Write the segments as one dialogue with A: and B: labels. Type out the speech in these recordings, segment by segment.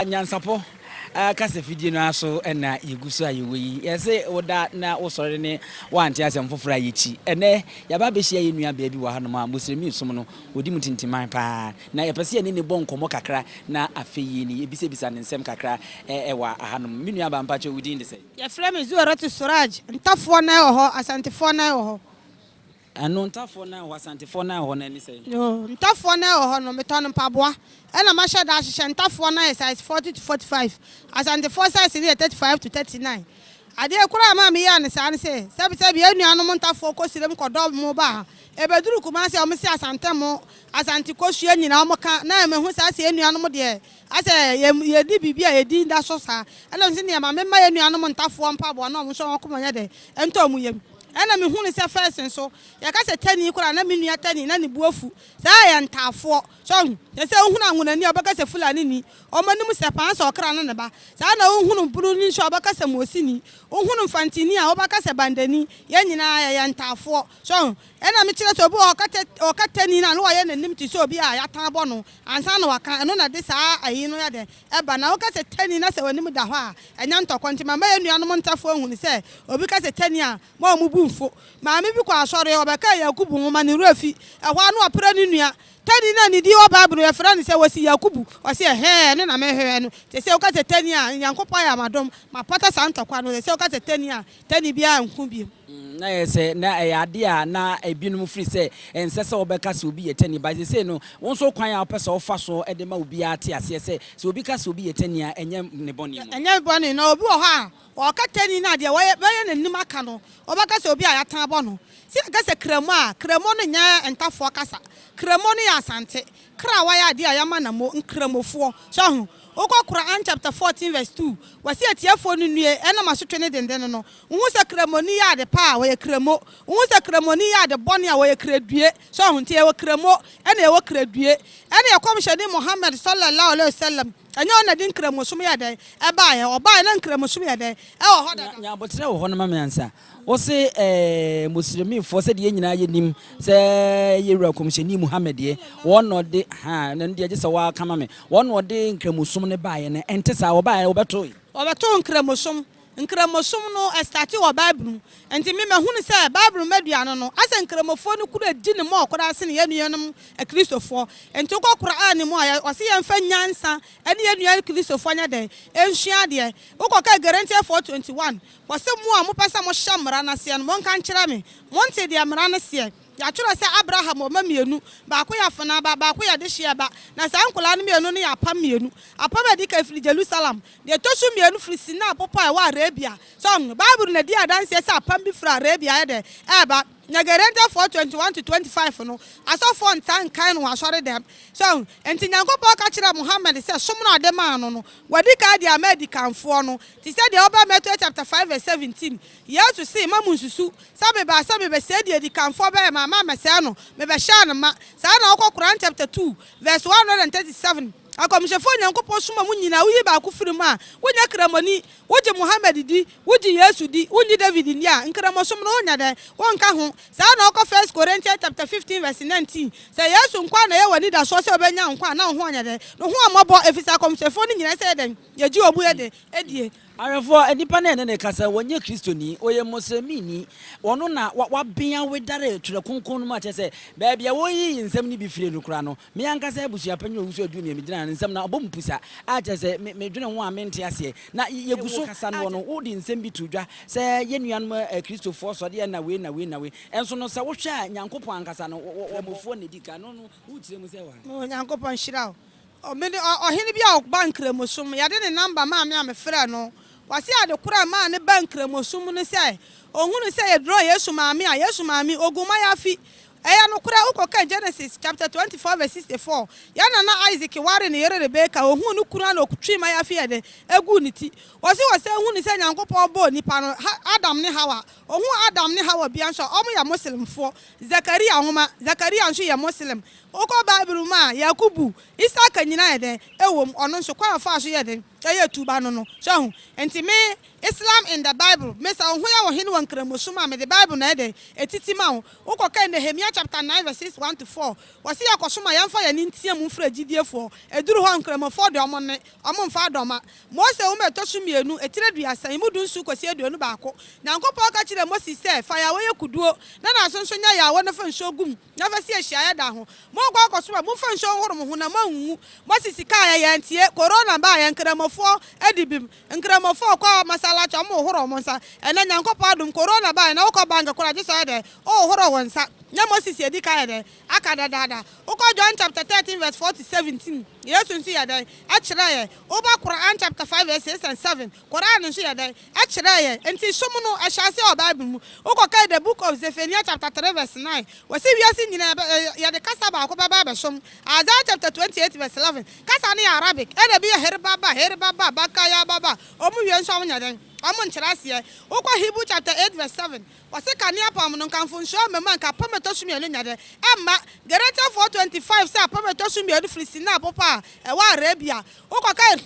A: Nyansapɔ kasafidie no ara so na yɛgu so a yɛwɔ yi. Yɛse woda na wosɔre ne woante asɛm foforɔ a yɛkyi. Ɛnnɛ yɛaba abɛhyia yɛn nua baa bi wɔ hanom a Muslimi som no ɔdi mu tintiman paa. Na yɛpɛ sɛ yɛne no bɔ nkɔmmɔ kakra na afei yi no yɛbisabisa no nsɛm kakra wɔ hanom. Me nua baa mpakyɛw wo din de sɛn?
B: Yɛfrɛ me Zuwaratu Suraj. Ntafoɔ nan wɔ hɔ, Asantefoɔ nan wɔ hɔ.
A: Ɛno Ntafoɔ nan wɔ hɔ, Asantefoɔ nan wɔ hɔ no ɛne sɛn?
B: Yoo, Ntafoɔ nan wɔ hɔ no, metɔn mpaboa. Ɛna mahyɛ da ahyehyɛ Ntafoɔ nan yɛ size 40 to 45, Asantefoɔ size no yɛ 35 to 39. Adeɛ koro a ɛmaa meyɛɛ no saa ne sɛ, sɛbisɛbi yɛn nuanom Ntafoɔ kɔ Sirem kɔdɔ mo ba a, ɛbɛduru Kumasi a wɔse Asante mo, Asante kosua nyinaa wɔka, na mahu saa sɛ yɛn nuanom deɛ asɛ yɛdi biribi a yɛn din da so saa. Ɛna mese neɛ ma memma yɛn nuanom Ntafoɔ mpaboa na wɔn nso wɔn akoma nyɛ dɛ ɛntɔ wɔn yam. Ɛna me hunu sɛ first nso yɛka sɛ tani koraa na me nua tani na ne bo afu saa yɛ ntaafoɔ so ahu sɛ sɛ wohunu anwonani a wobɛka sɛ fulani ni wɔn anim sɛ paa sɛ ɔkra ne ne ba saa na wohunu broni nso a wobɛka sɛ mosini wohunu mfantini a wobɛka sɛ bandani yɛn nyinaa yɛyɛ ntaafoɔ so ahu ɛna me kyerɛ sɛ obi wɔ hɔ ɔka tani no a na wayɛ n'anim te sɛ obi a yɛatan abɔ no ansa na waka ɛno na de saa ayi no yɛ dɛn ɛba na woka sɛ tani na sɛ w'anim da hɔ a Ɛnyɛ ntɔkwa nti mama yɛn nuanom ntafo ahu sɛ obi ka sɛ tani a, ma wɔn bo mfu. Maame bi kɔɔ asɔre, ɔbɛkaa Yakubu nwoma, ne werɛ fi. Ɛhɔ ara na ɔpra ne nua. Tani no a ne din wɔ Bible mu, yɛfrɛ no sɛ wɔsi Yakubu. Ɔse, Ɛhɛɛ, ɛno na merehwehwɛ no. Te sɛ woka sɛ tani a, Nyankopɔn ayɛ me adom, mapata saa ntɔkwa no. Te sɛ woka sɛ tani a, tani biara nko bio.
A: Na ɛyɛ sɛ na ɛyɛ ade a na ebinom firi sɛ ɛnsɛ sɛ wɔbɛka sɛ obi yɛ tani. But seesei no, wo nso kwan a wopɛ sɛ wofa so de ma obiara te aseɛ sɛ, sɛ obi ka sɛ obi yɛ tani a, ɛnyɛ ne bɔne mu.
B: Ɛnyɛ bɔne. Na obi wɔ hɔ a, ɔka tani no a, deɛ wɔyɛ bɛyɛ n'anim aka no, wɔbɛka sɛ obi a yɛatan abɔ no. Sɛ yɛka sɛ Kramo a, Kramo no nyɛ Ntafoɔ kasa. Kramo no yɛ Asante. Kra a wɔayɛ adeɛ a yɛama no mo, Nkramofoɔ. So ahu? Wokɔ Qur'aan chapter 14 verse 2, wɔse atiefoɔ no nnue ɛnam asotwe ne denden no. Wohu sɛ Kramoni yɛ ade pa a, ɔyɛ Kramo. Wohu sɛ Kramoni yɛ ade bɔne a, ɔyɛ Kradue. So ahu? Nti yɛwɔ Kramo ɛna yɛwɔ Kradue. Ɛna yɛ Kɔmhyɛni Muhammad Sallallahu Alaihi Wasallam, ɛnyɛ ɔno na ɛde Nkramosom yɛɛ dɛn? Ɛbaeɛ. Ɔbaeɛ na Nkramosom yɛ dɛn? Ɛwɔ hɔ dada.
A: Nya aboterɛ wɔ hɔ no ma me ansa. Wose ɛɛ Muslimifoɔ sɛdeɛ yɛn nyinaa yɛnim sɛ yɛn wura Kɔmhyɛni Muhammad deɛ, wɔn na ɔde, haa, ɛno deɛ gye sɛ woaka ma me, wɔn na ɔde Nkramosom no baeɛ no, ɛnte saa? Wɔbaeɛ, wɔbɛtoe.
B: Wɔbɛtoo Nkramosom. Nkramosom no, ɛstartee wɔ Bible mu. Enti me mahunu sɛ Bible mu aduane no, asɛ Nkramofoɔ no kura di no mɔɔ koraa sene yɛn nuanom Akristofoɔ. Enti wokɔ Qur'aan mu a, wɔse yɛmfa nyansa ne yɛn nua Kristofoɔ nyɛ dɛn? Nsua adeɛ. Wokɔka Galatians 4:21, wɔse mo a mopɛ sɛ mohyɛ mmara no aseɛ no, monka nkyerɛ me, monte deɛ mmara no seɛ? Yɛatwerɛ sɛ Abraham wɔ mma mmienu, baako yɛ afenaa ba, baako yɛ adehyeɛ ba. Na saa nkwadaa no mmienu no yɛ apam mmienu. Apam a ɛdi kan firi Jerusalem, deɛ ɛtɔ so mmienu firi Sinai bepɔ a ɛwɔ Arabia. So ahu? Bible na ɛdi adanseɛ sɛ apam bi firi Arabia ayɛ dɛn? Ɛreba. Na Galatians 4:21 to 25 no, asɔfoɔ ntaa nkan no wɔ asɔredɛm. So ahu? Enti Nyankopɔn ka kyerɛɛ Muhammad sɛ som no a ɔde maa no no, wadi kan de ama adikanfoɔ no, te sɛ deɛ ɔba Matthew chapter 5 verse 17. Yesu se, Mma munnsusu sɛ mebaa sɛ mebɛsɛe deɛ adikanfoɔ bɛyɛ, mamma ammɛsɛe no, mebɛhyɛɛ no ma. Saa na wokɔ Qur'aan chapter 2 verse 137, Akɔmhyɛfoɔ a Nyankopɔn soma mo nyinaa, woyi baako firi mu a, wonyɛ Kramoni, wogye Muhammad di, wogye Yesu di, wonnye David nni a, Nkramosom no wonyɛ dɛn? Wonka ho. Saa na wokɔ First Corinthians chapter 15 verse 19, sɛ Yesu nko ara na ɛyɛ w'anidasoɔ sɛ wobɛnya nkwa a, na wo ho anyɛ dɛn? Ne ho ammɔbɔ, efisɛ akɔmhyɛfoɔ no nyinaa sɛ yɛ dɛn? Yɛgye wɔn yɛ dɛn? Die.
A: Awɛmfoɔ, nipa no a yɛne no rekasa yi, ɔnyɛ Kristoni, ɔyɛ Muslimini. Ɔno na waben awedare Twerɛ Kronkron no mu a kyerɛ sɛ, baabi a wɔreyiyi nsɛm no bi fire no koraa no, me ankasa abusua panyin a ɔwusu aduonu a megyina ne nsɛm no abɔ mu pusa a kyerɛ sɛ me medwene ho a mente aseɛ. Na yɛgu so kasa noɔ no, wode nsɛm bi to dwa sɛ yɛn nuanom Akristofoɔ sɔre a na wei na wei na wei. Nso no, sɛ wohwɛ a, Nyankopɔn ankasa no, Ɔbɔfoɔ na ɛdi kan. No no, wokyerɛ mu sɛ wɔ ha.
B: Onyankopɔn nhyira wo. Mede ɔhene bi a ɔba Nkramosom, yɛde ne namba maa me a mefrɛɛ no. Ɔse ade koro a ɛmaa no baa Nkramosom mu ne sɛ, ɔhunuu sɛ yɛduroo Yesu maame a, Yesu maame, ɔgu mayafi. Ɛyɛ nokorɛ, wokɔkan Genesis chapter 24 verse 64, yɛn nana Isaac waree ne yere Rebeka, ɔhuu ne kunu a na ɔtwee mayafi yɛ dɛn? Guu ne ti. Ɔse ɔsan hunuu sɛ Nyankopɔn bɔɔ nipa no, Adam ne Hawa, ɔhuu Adam ne Hawa bia nso a, wɔn yɛ Muslimfoɔ. Zakaria nwoma, Zakaria nso yɛ Muslim. Wokɔ Bible mu a, Yakubu, Isaka nyinaa yɛ dɛn? Ɛwom, ɔno nso, kwan a ɔfaa so yɛɛ dɛn? Ɛyɛ tuuba no no. So ahu? Enti me, Islam in the Bible, me sɛ wo ho yɛ wo hene wɔ Nkramosom a, mede Bible na ɛyɛ dɛn? Etiti ma wo. Wokɔkae Nehemia chapter 9 verses 1 to 4, wɔse yɛkɔsom a yɛmfa yɛn ani nteɛ mu mfrɛ agyidiefoɔ. Ɛduru hɔ a, Nkramofoɔ deɛ wɔn nne, wɔn mfa adɔma. Mose nwoma a ɛtɔ so mmienu, etire 30, emu 17 kɔsi 21. Nyankopɔn ka kyerɛɛ Moses sɛ, Fa yaawa yɛ kuduo, na n'aso nso nyɛ yaawa na fa nsuo gu mu. Na fa si ahyiaeɛ da ho. Morekɔ akɔsom a, momfa nsuo nhohoro mo ho na moanwuwu. Moses kaeɛ, yɛantie. Corona baeɛ, Nkramofoɔ adi bem. Nkramofoɔ kɔ Masalachi, wɔn hohoro wɔn nsa. Ɛnnɛ, Nyankopɔn adom, Corona baeɛ, na wokɔ bank koraa, gye sɛ ɔyɛ dɛn? Wohohoro wo nsa. Na Moses adi kan ayɛ dɛn? Aka dadaada. Wokɔ John chapter 13 verse 4 to 17, Yesu nso yɛ dɛn? Ɛkyerɛɛ yɛn. Woba Quran chapter 5 verse 6 and 7, Quran nso yɛ dɛn? Ɛkyerɛɛ yɛn. Enti som no, ɛhyɛ aseɛ wɔ Bible mu. Wokɔkae The Book of Zephaniah chapter 3 verse 9, wɔse wiase nyinaa yɛbɛ, yɛde kasa baako bɛba abɛsom. Isaiah chapter 28 verse 11, kasa no yɛ Arabic, ɛna ebi yɛ Herbaba, Herbaba, Bakayababa, wɔn wie nso wɔn nyɛ dɛn? Wɔn nkyerɛ aseɛ. Wokɔ Hebrew chapter 8 verse 7, wɔse kanea apam no, nka mfomsoɔ amma mu a, nka apam a ɛtɔ so mmienu nyɛ dɛn? Ɛmma. Galatia 4:25 sɛ apam a ɛtɔ so mmienu firi Sinai bepɔ a ɛwɔ Arabia. Wokɔkae.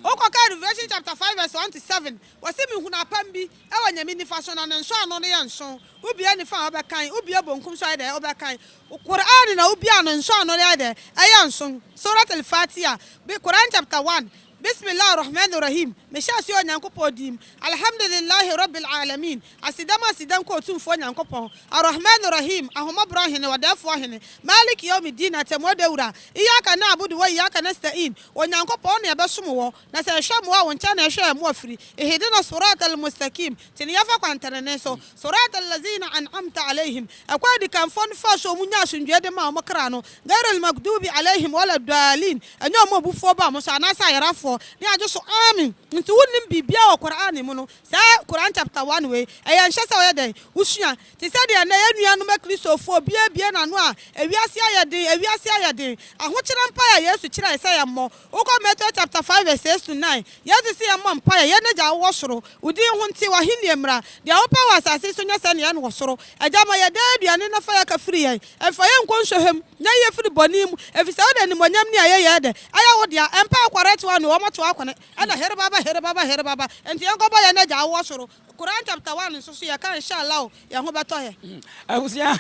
B: Wokɔka Revelation chapter 5 verse 1 to 7, wɔse mehunu apam bi wɔ Nyame nifa so na ne nsɔano no yɛ nson, wobue nifa a wobɛkan, wobue bonkum so a ayɛ dɛ wobɛkan. Qur'aan na wobue a ne nsɔano no yɛ dɛ ɛyɛ nson. Surat Al-Fatiha, Qur'aan chapter 1, Bismillah Ar-Rahman Ar-Rahim, mehyɛ aseɛ Onyankopɔn din mu, Alhamdulillahi Rabbil Alamin, Aseda mu aseda nka Otumfoɔ Nyankopɔn, Ar-Rahmaan Ar-Rahiim, Ahomɔborɔ Hene, Ɔdɛɛfoɔ Hene, Maaliki Yawmi Ddiin, Atemmuada Wura, Iyyaka na'budu wa iyyaka nasta'in, Onyankopɔn, Wo na yɛbɛsom Woɔ, na sɛ yɛhwɛ mmoa a, Wo nkyɛn na yɛhwɛ yɛn mmoa firi, Ihdina Siraata Al-Mustaqiim, Tene yɛn fa kwantenenee so, Siraata Allaziina an'amta 'alayhim, ɛkwan a adikanfoɔ no faa so a wɔnyaa asomdwoeɛ de maa wɔn kra no, Ghayril Maghduubi 'alayhim wala Ddaalliin, ɛnyɛ wɔn a abufuo baa wɔn so anaasɛ ayerafoɔ, ne agye so, Aameen. Nti wonnim biribiara wɔ Qur'aan mu no, Saa Quran chapter one wei, ɛyɛ nhyɛ sɛ woyɛ dɛn? Wosua. Te sɛ deɛ nnɛ yɛn nuanom Akristofoɔ buebue n'ano a, ewiase ayɛ den, ewiase ayɛ den. Ahokyerɛ mpaeɛ a Yesu kyerɛɛ sɛ yɛmmɔ. Wokɔ Matthew chapter 5 verse 6 to 9, Yesu se yɛmmɔ mpaeɛ, Yɛn Agya a wowɔ soro, wo din ho nte, w'ahennie mmra. Deɛ wopɛ wɔ asase so nyɛ sɛdeɛ ɛne wɔ soro. Agya, ma yɛn daa aduane na fa yɛn ka firi yɛn. Mfa yɛn nkɔ nsɔhwɛ mu, na yi yɛn firi bɔne mu, ɛfiri sɛ wode animuonyam ne ayɛyie ɛdɛ ayɛ wo dea. Mpaeɛ kɔrɛt one, wɔto akone. Ɛna herebaba herebaba herebaba nti yɛnkɔbɔ yɛn agya a ɔwɔ soro Quran chapter 1 nso so yɛka inshallah yɛn ho bɛtɔ yɛn.
A: Abusua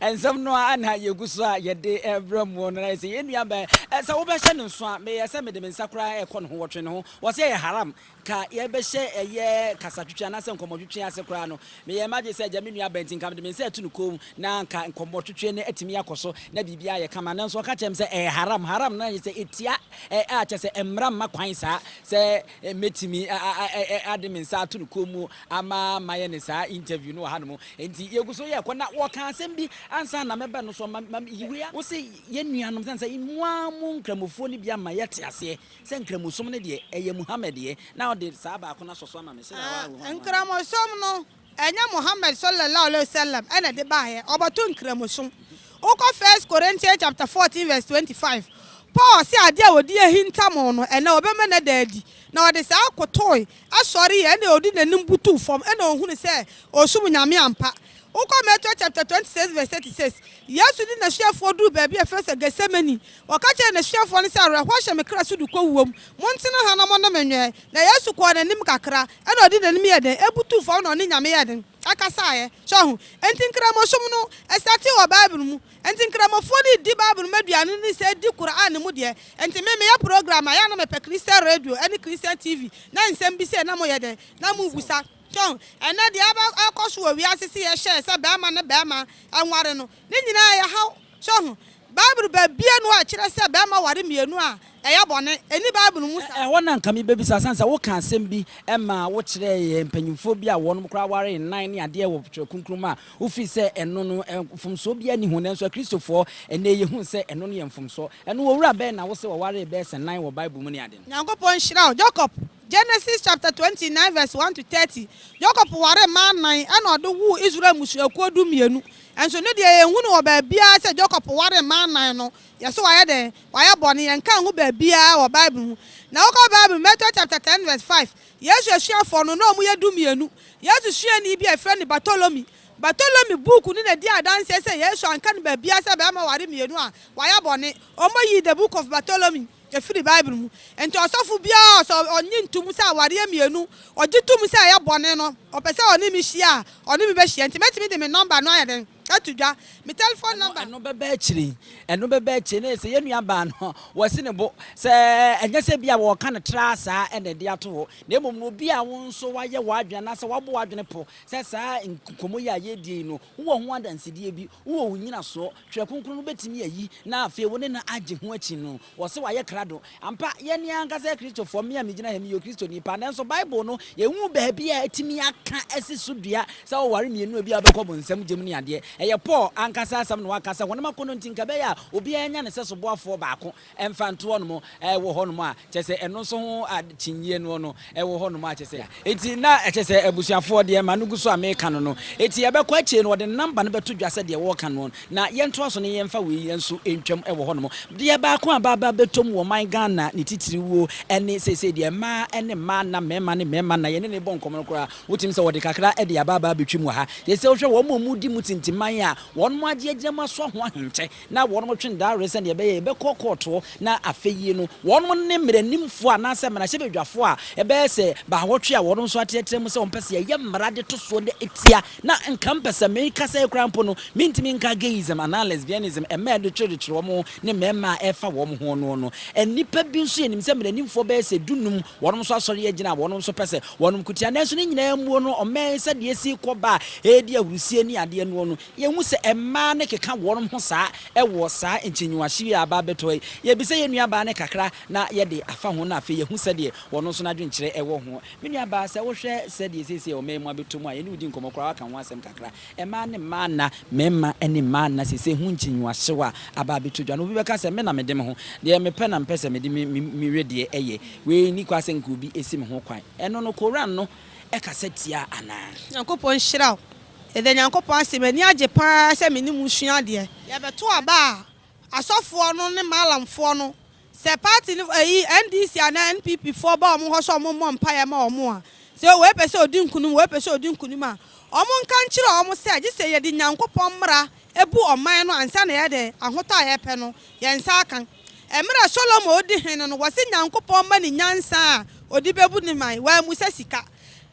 A: nsɛm no ara na yɛgu so a yɛde rebrɛ mo no na sɛ yɛn nua bɛn sɛ wobɛhyɛ no nso a meyɛ sɛ mede me nsa koraa ɛkɔ ne ho wɔtwe ne ho wɔ sɛ ɛyɛ haram ka yɛbɛhyɛ ɛyɛ kasatwitwi anaasɛ nkɔmmɔtwitwi ase koraa no meyɛ m'adwene sɛ agya me nua bɛn nti nka mede me nsa ɛto no kɔn mu na anka nkɔmmɔtwetwe no atumi akɔ so na biribiara ayɛ kama. Nanso ɔka kyerɛɛ me sɛ ɛyɛ haram. Haram no ayɛ sɛ ɛtia ɛ, a kyerɛ sɛ mmara mma kwan saa sɛ mɛtumi ade me nsa ato no kɔn mu ama mayɛ ne saa interview no wɔ hanom. Enti yɛgu so yɛkɔ na wɔka asɛm bi ansa na mɛba no so ma, ma yiwei a. Wose yɛn nuanom sane sɛ mo ara mo nkramofoɔ no bi ama yɛte aseɛ sɛ nkramosom no deɛ ɛyɛ Muhammad deɛ na ɔde saa baako no asɔ so ama me sɛdeɛ
B: Ah, nkramosom no Ɛnyɛ Muhammad Sallallahu Alaihi Wasallam na ɛde baeɛ, ɔbɛto nkramosom. Wokɔ First Corinthians chapter 14 verse 25, Paul se adeɛ a ɔdi ahinta mo no, ɛnnɛ ɔbɛma no ada adi. Na ɔde saa kotoe, sɔreeɛ, ɛna ɔde n'anim butuu fam, ɛna ɔhunu sɛ ɔresom Nyame ampa. Wokɔ Matthew chapter 26 verse 36, Yesu ne n'asuafoɔ duruu baabi a yɛfrɛ sɛ Gethsemane. Ɔka kyerɛɛ n'asuafoɔ no sɛ, Awerɛhoɔ ahyɛ me kra so de kɔ wuo mu. Montena ha na mo ne me nwɛn. Na Yesu kɔɔ n'anim kakra, ɛna ɔde n'anim yɛɛ dɛn? Ebutuu fam na ɔne Nyame yɛɛ dɛn? Ɛkasaeɛ. So ahu? Enti Nkramosom no, ɛstartee wɔ Bible mu. Enti Nkramofoɔ no redi Bible mu aduane no ne sɛ di Qur'aan mu deɛ. Enti me, meyɛ program a, ɛyɛ a na mepɛ Christian radio ɛne Christian TV, na nsɛm bi sei na moyɛ dɛn? Na mobisa. So ahu? Ɛnnɛ deɛ aba, ɛrekɔ so wɔ wiase se yɛhyɛɛ sɛ barima ne barima nware no, ne nyinaa ɛyɛ haw. So ahu? Bible baabiara nni hɔ a ɛkyerɛ sɛ barima ware mmienu a, ɛyɛ bɔne. Ɛnni Bible mu saa.
A: Ɛhɔ na anka mebɛbisa, sane sɛ wokaa asɛm bi maa wokyerɛɛ yɛn mpanimfoɔ bi a wɔnom koraa waree nnan ne adeɛ wɔ Twerɛ Kronkron mu a wofiri sɛ ɛno no mfomsoɔ biara nni ho, nanso Akristofoɔ ɛnnɛ yi yɛhunu sɛ ɛno no yɛ mfomsoɔ. Ɛno owura bɛn na wose wɔwaree bɛyɛ sɛ nnan wɔ Bible mu ne ade no?
B: Nyankopɔn nhyira wo Jacob Genesis chapter 29 verse 1 to 30 Jacob waree mmaa nnan ɛna ɔde woo Israel mmusuakuo 12. Nso ne deɛ yɛnhu no wɔ baabiara sɛ Jacob waree mmaa nnan no, yɛse wayɛ dɛn? Wayɛ bɔne. Yɛnka nhu baabiara wɔ Bible mu. Na wokɔ Bible mu, Matthew chapter 10 verse 5, Yesu asuafoɔ no, na wɔyɛ 12. Yesu suani bi a yɛfrɛ no Bartolome, Bartolome buuku no na ɛdi adanseɛ sɛ Yesu anka no baabiara sɛ barima ware mmienu a, wayɛ bɔne. Wɔyii The Book of Bartolome. Ɛfiri Bible mu. Enti ɔsɔfo biara a sɛ ɔnnye ntom sɛ awareɛ mmienu, ɔgye tom sɛ ɛyɛ bɔne no, ɔpɛ sɛ ɔne me hyia a, ɔne me bɛhyia. Enti mɛtumi de me nɔmba no ayɛ dɛn? Ato dwa. Me tɛlefon
A: Ɛno,
B: nɔmba.
A: ɛno bɛba akyire yi. Ɛno bɛba akyire. Na ɛsɛ yɛn nuabaa no, wasi ne bo sɛ ɛnyɛ sɛ ebia wɔreka no traa saa na ɛde ato hɔ, na mmom no obi a wo nso woayɛ w'adwene anaasɛ woabɔ w'adwene po sɛ saa nkɔmmɔ yi a yɛredie yi no, wowɔ ho adansedie bi, wowɔ wo nnyinasoɔ, Twerɛ Kronkron no bɛtumi ayi na afei wo ne no agye ho akyi no, wɔse wayɛ krado. Ampa, yɛn ankasa yɛ Kristofoɔ, me a megyina ha yi, meyɛ Okristoni paa, nanso Bible no, yɛnhu baabi a atumi aka asi so dua sɛ woware mmienu a ebia wobɛkɔ bonsam gyam ne adeɛ. Ɛyɛ Paul ankasa asɛm na waka sɛ, Honam akɔnnɔ nti, nka ɛbɛyɛ a obiara nya ne sɛso boafoɔ baako mfa nto hɔnom wɔ hɔnom a, kyerɛ sɛ ɛno nso ho akyinnyeɛ noɔ no wɔ hɔnom a, kyerɛ sɛ. Enti na kyerɛ sɛ abusuafoɔ deɛ ma no gu so a meka no no, enti yɛbɛkɔ akyire no wɔde number no bɛto dwa sɛ deɛ wɔreka noɔ no, na yɛntoa so na yɛmfa wei nso ntwam wɔ hɔnom. Deɛ baako a aba abɛtɔ mu wɔ ɔman Ghana ne titiriwuo ne seesei deɛ mmaa ne mmaa nna, mmarima ne mmarima nna, yɛne no rebɔ nkɔmmɔ no koraa wotumi sɛ wɔde kakra de aba aba abɛtwam wɔ ha. Seesei wohwɛ wɔn a wɔdi mu tintiman a wɔn agye agyina mu asoa ho ahenkyɛ na wɔnom twe dawere sɛdeɛ ɛbɛyɛ yɛbɛkɔ kɔɔtoɔ na afei no wɔnom ne mmaranimfoɔ anaasɛ mmarahyɛbadwafoɔ a ɛbɛyɛ sɛ baawɔtwe a wɔnom nso ateatea mu sɛ wɔmpɛ sɛ yɛyɛ mmara de to soɔ de tia na nka mpɛ sɛ mekasa yi koraa mpo no mentumi nka gayism anaa lesbianism mmaa de tweretwere wɔn ne mmarima a ɛfa wɔn ho noɔ no. Nnipa bi nso yɛnim sɛ mmaranimfoɔ bɛyɛ sɛ dunum wɔnom nso asɔre agyina a wɔnom nso pɛ sɛ wɔnom ko tia nanso ne nyinaa muo no ɔman sɛdeɛ ɛsi kɔ ba a ɛredi ahurusie ne adeɛ noɔ no Yɛhu sɛ mmaa no keka wɔn ho saa wɔ saa nkyinyiwahye yi a aba abɛtɔ yi. Yɛbisa yɛn nuabaa no kakra na yɛde afa ho na afei yɛahu sɛdeɛ ɔno nso n'adwenkyerɛ wɔ ho. Me nuabaa, sɛ wohwɛ sɛdeɛ seesei ɔman mu abɛtɔ mu a, yɛne wo di nkɔmmɔ koraa woaka ho asɛm kakra. Mmaa ne mmaa nna, mmarima ne mmaa nna seesei ho nkyinyiwahyew a aba abɛtɔ dwa no, obi bɛka sɛ, Me na mede me ho, deɛ mepɛ na mepɛ sɛ mede me me wedeɛ yɛ. Wei nni kwa sɛ nka obi si me ho kwan. Ɛno no, Koran no kasa tia anaa?
B: Nyankopɔn nhyira wo. Yɛda Nyankopɔn ase, m'ani agye pa ara sɛ me ne mo resua adeɛ. Yɛbɛto aba a, asɔfoɔ no ne Mallamfoɔ no, sɛ party no, ɛyi, NDC anaa NPP foɔ ba wɔn hɔ sɛ wɔn mmɔ mpaeɛ ma wɔn a, sɛ wei pɛ sɛ ɔdi nkunim, wei pɛ sɛ ɔdi nkunim a, wɔn nka nkyerɛ wɔn sɛ, gye sɛ yɛde Nyankopɔn mmara bu ɔman no ansa na yɛayɛ dɛn, ahotɔ a yɛpɛ no, yɛn nsa aka. Mmerɛ Solomon redi hene no, wɔse Nyankopɔn mma no nyansa a ɔde bɛbu ne man, wammisa sika.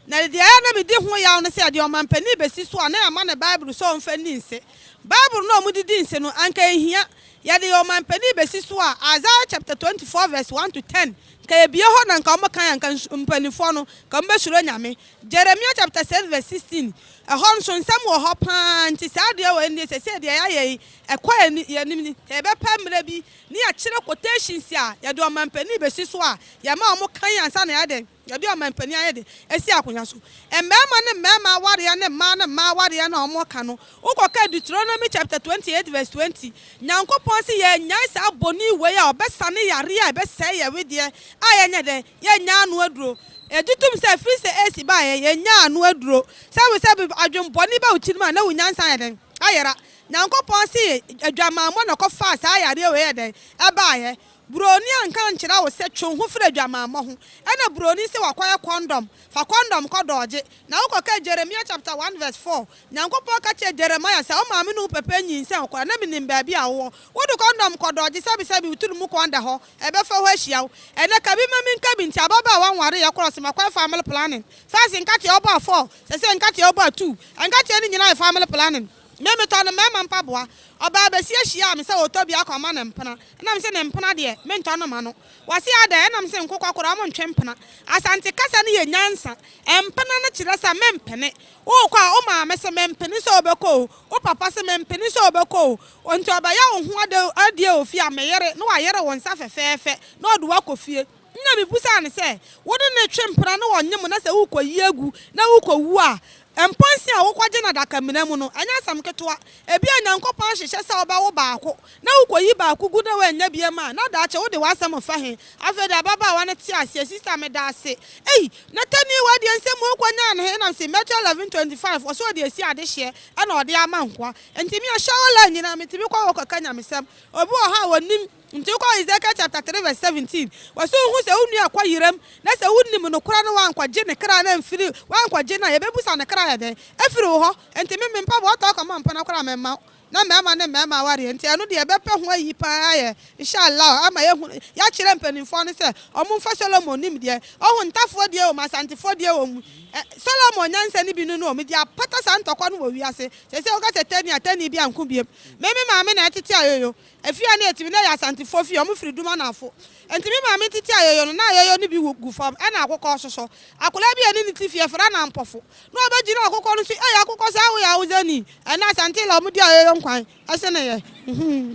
B: Na deɛ ɛyɛ a na medi ho yaw ne sɛ, deɛ ɔmampanin bɛsi so a, na yɛama no Bible sɛ ɔmfa nni nse. Bible no a wɔde di nse no, anka ɛnhia. Yɛde ɔmampanin bɛsi so a, Isaiah chapter 24 verse 1 to 10, nka yɛbue hɔ na nka wɔkan a, nka mpanimfoɔ no, nka wɔbɛsuro Nyame. Jeremiah chapter 6 verse 16, ɛhɔ nso, nsɛm wɔ hɔ pa ara. Nti saa adeɛ wei deɛ, seesei deɛ yɛayɛ yi, ɛkɔ yɛn anim ni. Sɛ yɛbɛpɛ mmerɛ bi ne yɛakyerɛ quotations a yɛde ɔmampanin bɛsi so a, yɛma wɔkan ansa na yɛayɛ dɛn? Yɛde ɔmanpanin ayɛ de asi akonnwa so. Mmarima ne mmarima awareɛ ne mmaa ne mmaa awareɛ no a wɔka no, wokɔka Deuteronomy chapter 28 verse 20, Nyankopɔn se yɛnnyae saa bɔne wei a ɔbɛsane yareɛ a ɛbɛsɛe yɛn wedeɛ a yɛnyɛ dɛn? Yɛnnya ano aduro. Yɛgye tom sɛ ɛfiri sɛ AIDS baeɛ, yɛnnyaa ano aduro. Sɛbesɛbe adwenbɔne ba wo tirim a na wo nyansa ayɛ dɛn? Ayera. Nyankopɔn se adwamammɔ na ɛkɔfaa saa yareɛ wei yɛ dɛn? Ɛbaeɛ. Buroni anka ankyerɛ wo sɛ twe wo ho firi adwamammɔ ho. Ɛna buroni se wakɔyɛ kɔndɔm. Fa kɔndɔm kɔ dɔɔgye. Na wokɔka Jeremia chapter 1 verse 4, Nyankopɔn ka kyerɛɛ Jeremiah sɛ wo maame ne wo papa nyinsɛn wo koraa na menim baabi a wowɔ. Wode kɔndɔm kɔ dɔɔgye sɛbesɛbe wo tiri mu kɔn da hɔ, ɛbɛfa hɔ ahyia wo. Ɛnɛ ka bi ma menka bi nti ababaawa nwareeɛ korɔ se makɔyɛ family planning. First nkateɛ wobɔɔ 4, sɛsɛ nkateɛ wobɔɔ 2. Nkateɛ no nyinaa yɛ family planning. Me metɔ no mmarima mpaboa. Ɔbaa basia hyiaa me sɛ ɔretɔ bi akɔma ne mpena. Ɛna mese ne mpena deɛ, mentɔ no ma no. Wɔse adɛn? Ɛna mese nkokɔ koraa wɔntwe mpena. Asante kasa no yɛ nyansa. Mpena no kyerɛ sɛ mempene. Worekɔ a, wo maame se mempene sɛ wobɛkɔ o, wo papa se mempene sɛ wobɛkɔ o. Nti ɔbɛyɛ wo ho adeɛ wɔ fie a, meyere, na wayere wo nsa fɛfɛɛfɛ na ɔde wo akɔ fie. Nna mibisaa no sɛ, Wo ne no retwe mpena na ɔnye mo na sɛ worekɔyi agu na worekɔwu a, mpɔnse a wokɔgye no adakamena mu no, ɛnyɛ asɛm ketewa. Ebia Nyankopɔn ahyehyɛ sɛ wobɛwo baako, na wokɔyi baako gu na woannya biam a, na daakye wode w'asɛm refa he? Afei de ababaawa no tee aseɛ, Sista, meda ase. Ei, Natani, w'adeɛ nsɛm mu wokɔnyaa no he? Nam se, Matthew 11:25, ɔse ɔde asi adehyeɛ na ɔde ama nkoa. Nti me a, Shaola nyinaa, metumi kɔ hɔ kɔka nyamesɛm. Obi wɔ hɔ a ɔnnim. Nti wokɔ Ezekiel chapter 3 verse 17, wɔse wohu sɛ wo nua kɔ yeram, na sɛ wonim nokorɛ no woankɔgye ne kra no amfiri, woankɔgye no a, yɛbɛbusa ne kra ayɛ dɛn? Afiri wo hɔ. Nti me, me mpaboa tɔ kɔma mpena koraa a, memma wo. Na mmarima ne mmarima awareɛ nti ɛno deɛ yɛbɛpɛ ho ayi pa ara ayɛ Insha Allah ama yɛahu yɛakyerɛ mpanimfoɔ no sɛ wɔn mfa Solomon nimdeɛ ɔho Ntafoɔ deɛ wɔ mu Asantefoɔ deɛ wɔ mu ɛ Solomon nyansa no bi no no wɔn de apata saa ntɔkwa no wɔ wiase seesei woka sɛ tani a tani bi anko biom me me maame na ɛtete ayoyo Efie a na yɛte mu no yɛ Asantefoɔ fie, wɔfiri Dum Anafo. Enti me maame tete ayoyo no, na ayoyo no bi gu fam, ɛna akokɔ nso so. Akwadaa bi a yɛne no te fie, yɛfrɛ no Ampɔfo. Na ɔbɛgyina akokɔ no so, Ei, akokɔ saa woyɛ Hausa-ni? Ɛnnɛ Asante la wɔdi ayoyo nkwan sene yɛn.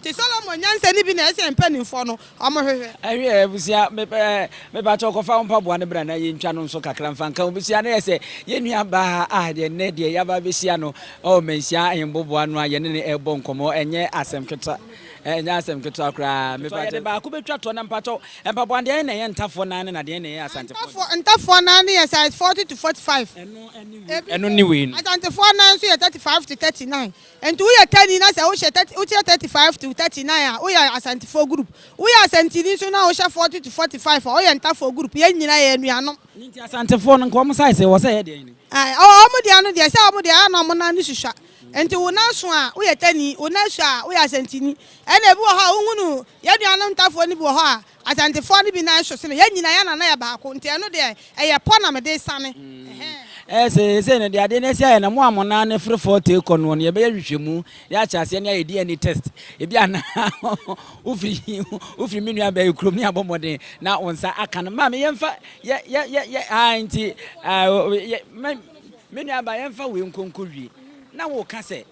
B: Nti Solomon nyansa no bi na ɛsɛ yɛn mpanimfoɔ no wɔhwehwɛ.
A: Ɛhwɛ abusua mepɛ mepakyɛw kɔfa wo mpaboa no bra na yɛntwa no nso kakra mfa nka ho. Abusua no yɛ sɛ yɛn nua baa a deɛ nnɛ deɛ yɛaba abɛhyia no Ɔwɔ Manhyia Ahemboboa no a yɛne no rebɔ nkɔmmɔ, ɛnyɛ asɛm ketewa, ɛnyɛ asɛm ketewa koraa. Mepa kyɛw. Yɛde baako bɛtwa toɔ na mpakyɛw, mpaboa deɛn na ɛyɛ Ntafoɔ nan ne na deɛn na ɛyɛ Asantefoɔ deɛ?
B: Ntafoɔ nan no yɛ size 40 to 45.
A: Ɛno ne wei, ɛno ne wei no.
B: Asantefoɔ nan nso yɛ 35 to 39. Nti woyɛ Tani na sɛ wohyɛ 30, wohyɛ 35 to 39 a, woyɛ Asantefoɔ group. Woyɛ Asanteni nso na wohyɛ 40 to 45 a, woyɛ Ntafoɔ group. Yɛn nyinaa yɛyɛ anuanom.
A: Nti Asantefoɔ no nka wɔn size wɔ sɛ ɛyɛ deɛn ne?
B: Ae, ɔwɔ wɔn deɛ no deɛ, sɛ wɔn deɛ ɛyɛ a na wɔn nan no susua. Nti wo nan so a, woyɛ Tani, wo nan sua a, woyɛ Asantini. Ɛna ebi wɔ hɔ a, wohunu yɛn nuanom Ntafoɔ no bi wɔ hɔ a, Asantefoɔ no bi nan so sene yɛn nyinaa, yɛn nana yɛ baako. Nti ɛno deɛ, ɛyɛ pɔ na mede resane. Ɛhɛn.
A: Ɛɛ, seesei no deɛ adeɛ no asi ayɛ no, mo a mo nan no firi forte kɔ noɔ no, yɛbɛyɛ nhwehwɛmu na yɛakyɛ aseɛ na yɛayɛ DNA test. Ebi a na wofiri wofiri me nua baa yi kurom ne abɔ mmɔden na wo nsa aka no. Maame, yɛmfa yɛ yɛ yɛ yɛ aa nti aa yɛ me me nua baa yɛmfa wei nkonko wie. Na woka sɛ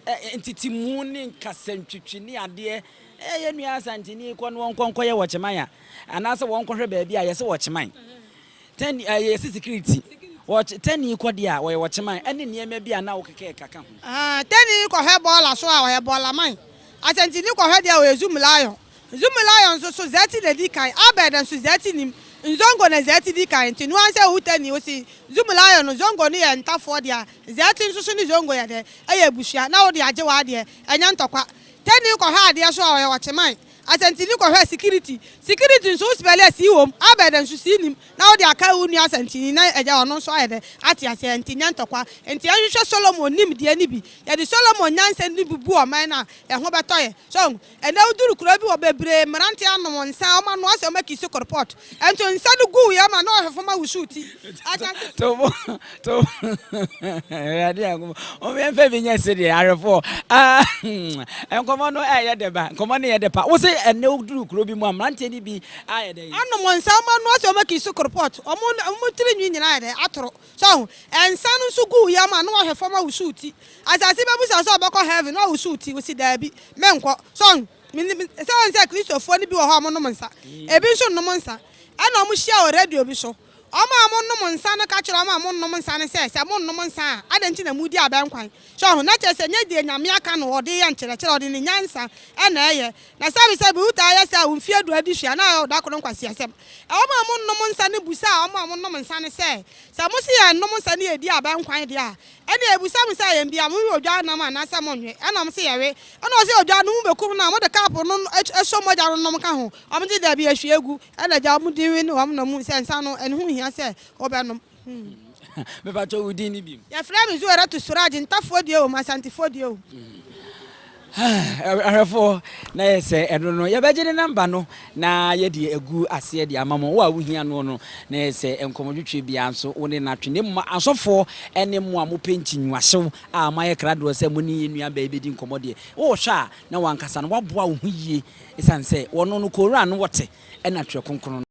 A: ɛ ntetemu ne nkasantwitwi ne adeɛ ɛ yɛn nua Asanteni kɔ no wɔnkɔ nkɔyɛ wɔkyeman a anaasɛ wɔnkɔhwɛ baabi a yɛsɛ wɔkyeman. Tɛn ɛ yɛsɛ security wɔkye tɛni kɔ deɛ a wɔyɛ wɔkyeman ɛne nneɛma bi a na wokekɛ kaka ho.
B: Ahaa tɛni kɔhwɛ bɔɔla so a ɔyɛ bɔɔlaman. Asanteni kɔhwɛ deɛ a ɔyɛ zoom lion. Zumulayo nso so Zeti na di kan, Abed nso Zeti nim, Nzongo na Zeti di kan, nti noa sɛ wo tani wo se Zumulayo no Zongo no yɛ ntafoɔ dea, Zeti nso so ne Zongo yɛ dɛ? Ɛyɛ abusua, na wode agye w'adeɛ, ɛnyɛ ntɔkwa. Tani kɔhwɛ adeɛ so a ɔyɛ ɔkyeman, Asantini kɔhwɛ sikiriti, sikiriti nso wo spɛle a C wom, Abed nso C nim, na wode aka wo nua Asantini na agya ɔno nso ayɛ dɛ? Ate aseɛ, nti nyɛ ntɔkwa. Nti yɛnhwehwɛ Solomon nimdeɛ no bi, yɛde Solomon nyansa no bi bu ɔman no a, yɛn ho bɛtɔ yɛn. So woahu? Ɛnɛ woduru kuro bi wɔ bebree mmerante anom nsa wɔn ano asɛ wɔn akisi koropɔt nso nsa no gu yam a na ɔhwɛ fam awusu ti akyase.
A: Tobo tobo Awurade Nyankopɔn wɔn yɛn fɛ bi nyɛ se deɛ ahwɛfoɔ ah nkɔmɔ no ɛyɛ dɛ ba nkɔmɔ no yɛ dɛ pa wose ɛnɛ woduru kuro bi mu a mmeranteɛ no bi ayɛ dɛ.
B: Anom nsa wɔn ano asɛ wɔn akisi koropɔt wɔn wɔn tiri nwi nyinaa ayɛ dɛ atoro so ahu nsa no nso gu yam a na wahwɛ fam awusu ti Asase bɛbusa sɛ ɔbɛkɔ heaven na ɔwosow ti, ose daabi, menkɔ. So ɔho? Menim sɛ ɔho sɛ Kristofoɔ no bi wɔ hɔ a wɔnom nsa, ebi nso nnom nsa. Ɛna wɔn hyia wɔ radio bi so. Wɔn a wɔnom nsa no ka kyerɛ wɔn a wɔnnom nsa no sɛ, sɛ monnom nsa a, adɛn nti na modi abɛnkwan? So ɔho? Na kyerɛ sɛ nyɛ deɛ Nyame aka no ɔde yɛ nkyerɛkyerɛ, ɔde ne nyansa na ɛyɛ. Na sɛbesɛbe wotaa yɛ saa a, wo mfeɛ du adesua na ayɛ wo da koro nkwaseasɛm. Wɔn a wɔnnom nsa no busaa wɔn a wɔnom nsa no sɛ, Sɛ mose yɛnnom nsa na yɛdi abɛnkwan deɛ a, Ɛnna yɛbisa mo sɛ, Yɛn bia, monwe odwan nam anaasɛ monnwe? Ɛnna wɔse, Yɛwe. Ɛnna ɔse, Odwan no, mobɛkum no a, mode kaapo no sɔ mogya no nom ka ho? Wɔse, Dabi, yɛhwie gu. Ɛnna agya wɔn de we ne wɔn nom sɛ nsa no, ɛno ho nhia sɛ wobɛnom.
A: Mepakyɛw wo din ne bi?
B: Yɛfrɛ me Zuweratu Suraj, Ntafoɔ deɛ wom, Asantefoɔ deɛ wom.
A: Ahwɛfoɔ, na yɛ sɛ ɛno no, yɛbɛgye ne namba no na yɛde agu aseɛ de ama mo. Wo a wohia noɔ no, na yɛ sɛ nkɔmmɔdwetwe biara nso wo ne no atwe. Na mmom asɔfoɔ ne mo a mopɛ nkyinwahyew a moayɛ kradoɔ sɛ mo ne yɛn nuabaa yi bɛdi nkɔmmɔ deɛ, wohwɛ a na w'ankasa no woaboa wo ho yie ɛsiane sɛ wɔno no Koran no wɔte ɛna Twerɛ Kronkron no.